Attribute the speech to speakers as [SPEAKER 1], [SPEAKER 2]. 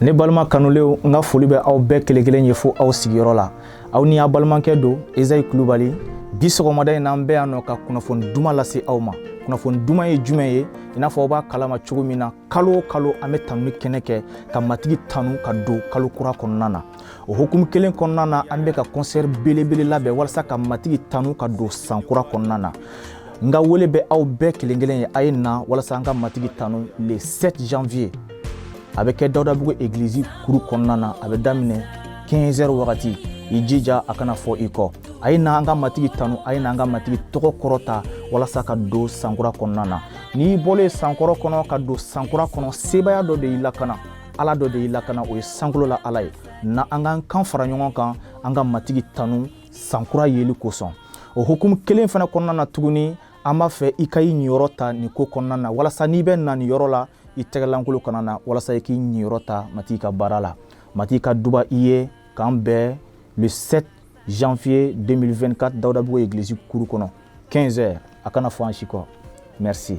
[SPEAKER 1] Ne balima kanulenw, n ka foli bɛ aw bɛɛ kelen kelen ye fo aw sigiyɔrɔ la. Aw ni aw balimakɛ don, Ezayi Kulubali. Bi sɔgɔmada in na, an bɛ yan nɔ ka kunnafoni duman lase aw ma. Kunnafoni duman ye jumɛn ye? I n'a fɔ aw b'a kalama cogo min na, kalo o kalo an bɛ tanuni kɛnɛ kɛ ka Matigi tanu ka don kalo kura kɔnɔna na. O hukumu kelen kɔnɔna na, an bɛ ka concert belebele labɛn walasa ka Matigi tanu ka don san kura kɔnɔna na. N ka wele bɛ aw bɛɛ kelen kelen ye, a ye na walasa an ka Matigi tanu le 7 janvier. A bɛ kɛ Dawudabugu egilizi kuru kɔnɔna na. A bɛ daminɛ 15 heures wagati. I jija, a kana fɔ i kɔ. A ye na an ka Matigi tanu, a ye na an ka Matigi tɔgɔ kɔrɔta walasa ka don sankura kɔnɔna na. N'i bɔlen sankɔrɔ kɔnɔ ka don sankura kɔnɔ, sebaaya dɔ de y'i lakana, Ala dɔ de y'i lakana, o ye sankolo la Ala ye. Na an k'an kan fara ɲɔgɔn kan, an ka Matigi tanu sankura yeli kosɔn. O hukumu kelen fana kɔnɔna na tuguni, an b'a fɛ i ka i ɲiyɔrɔ ta nin ko kɔnɔna na, walasa n'i bɛ na nin yɔrɔ la, i tɛgɛlankolo kana na, walasa i k'i ɲiyɔrɔ ta Matigi ka baara la. Matigi ka duba i ye. K'an bɛn le 7 janvier 2024, Dawudabugu église kuru kɔnɔ, 15 heures. A kana fɔ an si kɔ. Merci.